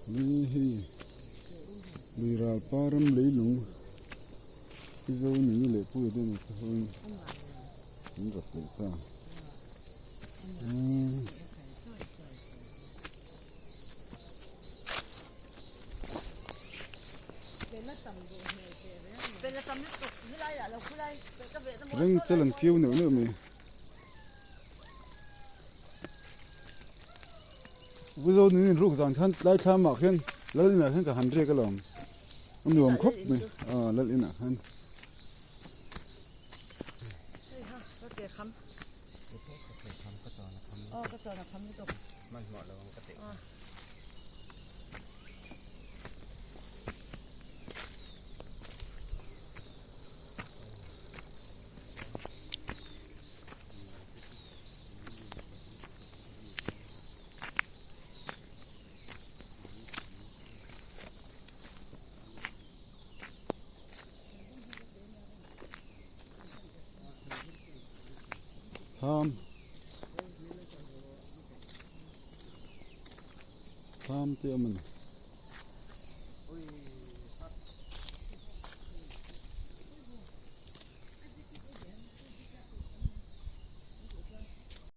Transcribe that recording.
Ni hei lui ral pa ram leilung hi zo ni leh pui te ni te hoin an rap leh ta. Reng chal an chiu neuh neuh mai. Buzo nin in ruk zan khan tlai thlam ah khian lal inah khian ka han riak alawm a nuam khawp mai a lal inah khan. Tham tham te a awm a ni.